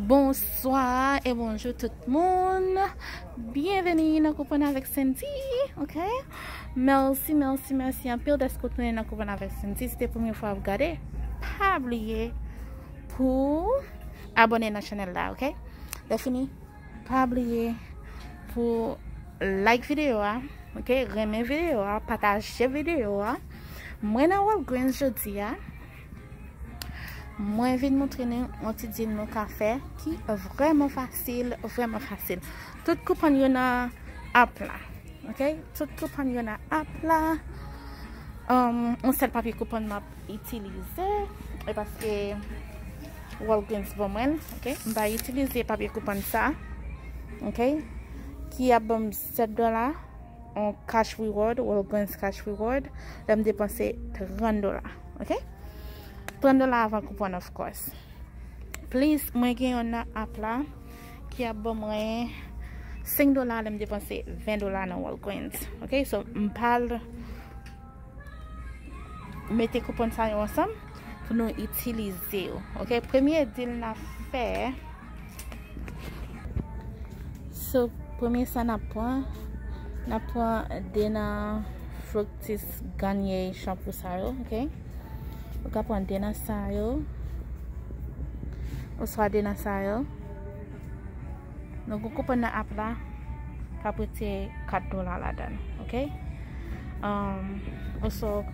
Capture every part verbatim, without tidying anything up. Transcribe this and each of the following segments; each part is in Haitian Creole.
Bonswa e bonjou tout moun. Byenveni nan Koupon avèk Sandy, ok? Mèsi, mèsi, mèsi anpil dèske w tounen nan Koupon avèk Sandy. Si se premye fwa w ap gade, pa bliye pou abòne nan chanèl la, ok? Lè fini, pa bliye pou like videyo a, ok? Renmen videyo a, pataje videyo a. Mwen nan Walgreens jodi a. Mwen vin montre nou yon ti deal nou ka fè ki vrèman fasil, vrèman fasil. Tout koupon yo nan app la, ok? Tout koupon yo nan app la. Um, yon sèl papye koupon m ap itilize, e paske Walgreens ban mwen l, ok? M pa itilize papye koupon sa, ok? Ki ap ban m sèt dola, on cash reward, Walgreens cash reward, lè m depanse trant dola, ok? Trant dola avan koupon, of course. Plis, mwen gen yon nan app la ki ap ban mwen senk dola lè m depanse ven dola nan Walgreens, ok? So, m pral mete koupon sa yo ansanm pou nou itilize yo, ok? Premye deal n ap fè, so, premye sa n ap pran, n ap pran de nan Fructis Garnier shampoo sa yo, ok? Ou ka pran de nan sa yo, oswa de nan sa yo. Nou gen koupon nan app la k ap retire kat dola ladan l, ok? Um, oswa,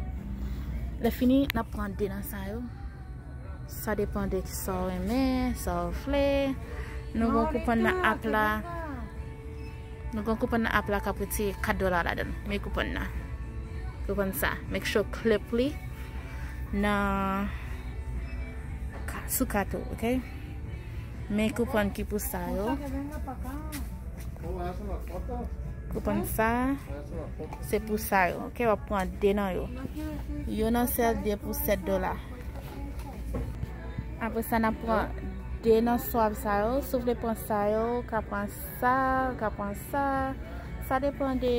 lè fini, n ap pran de nan sa yo. Sa depann de sa w renmen, sa w vle. Nou gen koupon nan app la. Nou gen koupon nan app la k ap retire kat dola ladan l. Men koupon nan. Koupon sa. Make sure clip li nan ka-, sou kat ou, ok? Men koupon ki pou sa yo. Koupon sa, se pou sa yo, ok? W ap pran de nan yo. Yo nan sèl de pou sèt dola. Apre sa, n ap pran de nan swab sa yo. Si w vle pran sa yo, w ka pran sa, w ka pran sa. Sa depann de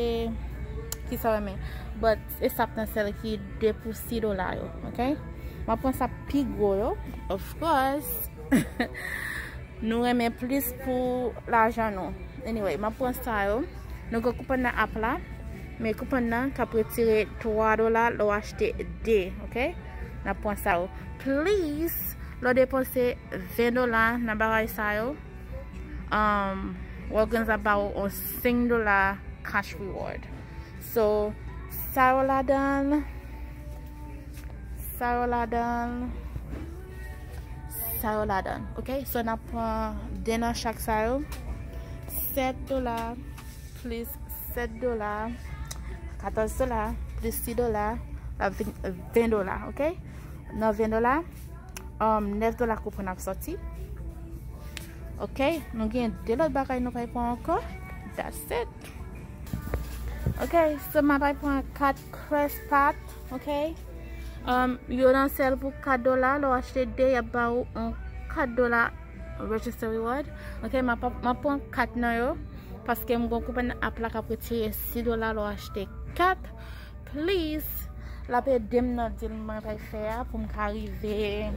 kisa w renmen. But, e sa ap nan sèl ki de pou sis dola yo, ok? M ap pran sa pi gwo yo, of course. Nou renmen plis pou lajan nou. Anyway, m ap pran sa yo. Nou gen koupon nan app la. Men koupon nan k ap retire twa dola lè w achte de, ok? N ap pran sa yo. Plis, lè w depanse ven dola nan bagay sa yo, um, Walgreens ap ba ou yon senk dola cash reward. So, sa yo ladan l, sa yo ladan l, sa yo ladan l, ok? So, n ap pran de nan chak sa yo. Sèt dola plis sèt dola, katòz dola, plis sis dola, l ap vin ven dola, ok? Nan ven dola, um, nèf dola koupon ap sòti. Ok, nou gen de lòt bagay nou pral pran ankò. That's it. Ok, so m ap pral pran kat Crest Pack, ok? Um, yo nan sèl pou kat dola, lè w achte de, y ap ba ou yon kat dola register reward. Ok, m ap, m ap pran kat nan yo, paske m gon koupon nan app la k ap retire sis dola lè w achte kat. Please, l ap ede m nan deal mwen pral fè a pou m ka rive,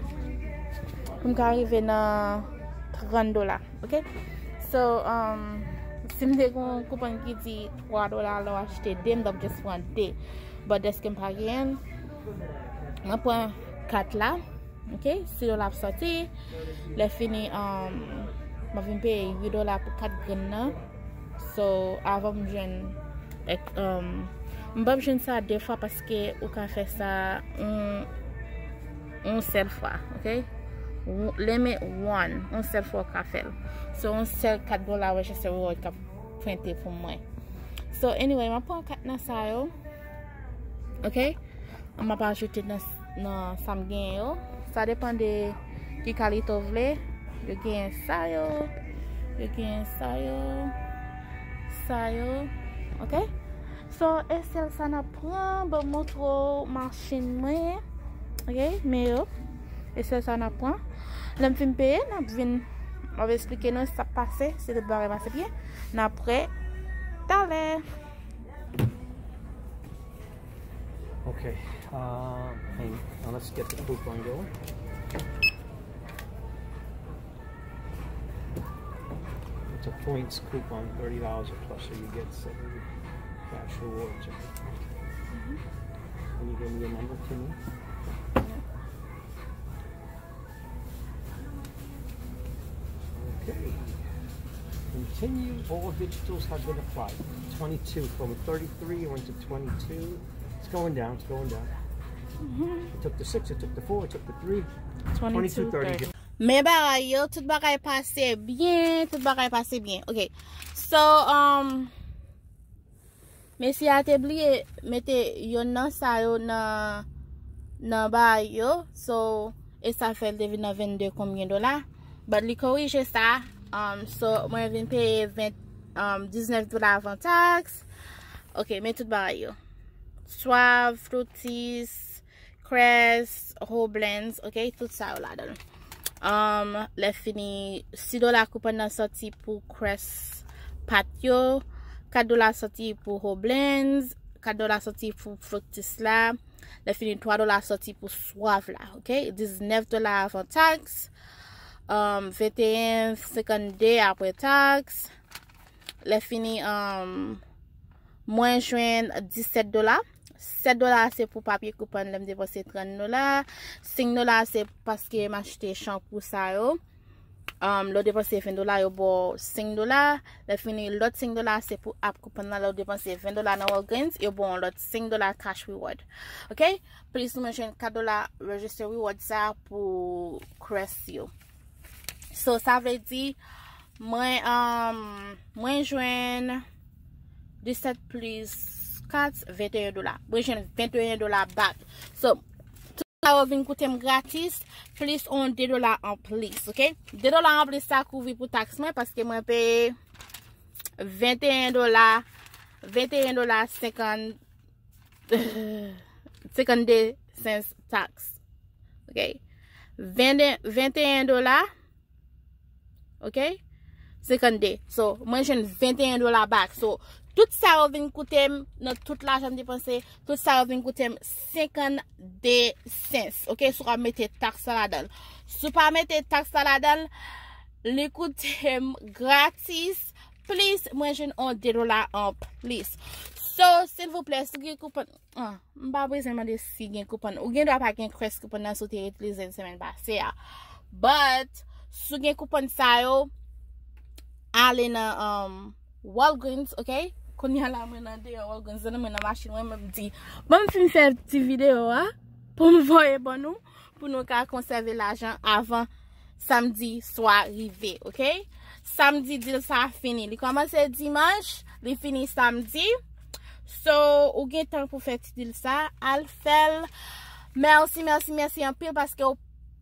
pou m ka rive nan trant dola, ok? So, um, si m te gen yon koupon ki di twa dola lè w achte de, m t ap just pran de. But dèske m pa genyen l, m ap pran kat la, ok? Sis dola ap sòti. Lè fini, um, m ap vin peye uit dola pou kat grenn nan. So, avan m jwenn, ek, um, m p ap jwenn sa de fwa paske ou ka fè sa yon, yon sèl fwa, ok? Limit one, yon sèl fwa ou ka fè l. So, yon sèl kat dola register reward k ap prente pou mwen. So, anyway, m ap pran kat nan sa yo, ok? M ap ajoute nan, nan sa m genyen yo. Sa depann de ki kalite w vle. Yo genyen sa yo. Yo genyen sa yo. Sa yo. Ok? So, e sèl sa n ap pran. Ban m montre w machin mwen. Ok? Men yo. E sèl sa n ap pran. Lè m fin peye, n ap vin, m ap esplike nou sa k pase. Si tout bagay pase byen, n ap prè talè. Okay, uh, hang on, let's get the coupon going. points coupon, thirty dollars or plus, so you get seventy cash rewards. Can you give me a number, Timmy? Okay. Continue, all digitals have been applied. Twenty-two, from thirty-three, it went to twenty-two. It's going down, it's going down. It took the six, it took the four, it took the three. Twenty-two thirty. Men bagay yo, tout bagay pase byen, tout bagay pase byen. Ok. So, um, mesye a te bliye mete yonn nan sa yo nan, nan bagay yo. So, e sa fè l te vin nan vennde konbyen dola. But li korije sa. Um, so, mwen vin peye ven, um, diznèf dola avan taks. Ok, men tout bagay yo. Swav, Fruities, Crest, Whole Blends, ok, tout sa yo ladan l. Um, lè fini, sis dola koupon nan sòti pou Crest pat yo, kat dola sòti pou Whole Blends, kat dola sòti pou Fruities la, lè fini twa dola sòti pou Swav la, ok, diznèf dola avan taks, um, venteyen senkannde apre taks, lè fini, um, mwen jwenn disèt dola. Sèt dola se pou papye koupon lè m depanse trant dola. Senk dola se paske m achte chanpou sa yo. Um, lè w depanse ven dola, yo ba w senk dola. Lè fini, lòt senk dola se pou app koupon nan. Lè w depanse ven dola nan Walgreens, yo ba w yon lòt senk dola cash reward. Ok? Plis mwen jwenn kat dola register reward sa pou Crest yo. So, sa vle di, mwen, um, mwen jwenn disèt plis kat, venteyen dola. Mwen jwenn venteyen dola back. So, tout sa yo vin koute m gratis, plis yon de dola anplis, ok? De dola anplis sa kouvri pou taks mwen, paske mwen peye venteyen dola, venteyen dola senkant, senkannde sens taks. Ok? Venteyen, venteyen dola. Ok? Senkannde. So, mwen jwenn venteyen dola back. So, tout sa yo vin koute m, nan tout lajan m depanse, tout sa yo vin koute m senkannde sens. Ok? Si w pa mete taks la ladan l. Si w pa mete taks la ladan l, li koute m gratis, plis mwen jwenn yon de dola anplis. So, silvouplè, si gen koupon, ah, m pa bezwen mande si gen koupon. Ou gen dwa pa gen Crest koupon nan si w te itilize l semèn pase a. But, si w gen koupon sa yo, ale nan, um, Walgreens, ok? Kounye a la, mwen nan deyò Walgreens, nan mwen nan machin mwen, mwen m di, ban m fin fè ti videyo a, pou m voye ban nou, pou nou ka konsève lajan avan samdi swa rive, ok? Samdi deal sa fini. Li kòmanse dimanch, li fini samdi. So, ou gen tan pou fè ti deal sa, al fè l. Mèsi, mèsi, mèsi anpil paske w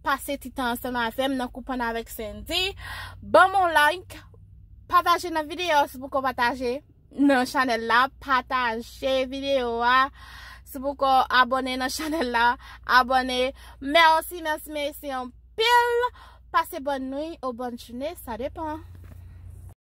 pase ti tan ansanm avè m nan Koupon avèk Sendy. Ban m yon like, pataje nan videyo si w poko pataje nan chanèl la, pataje videyo a. Si w poko abòne nan chanèl la, abòne. Mèsi, mèsi, mèsi anpil. Pase bòn nwi ou bòn jounen, sa depan.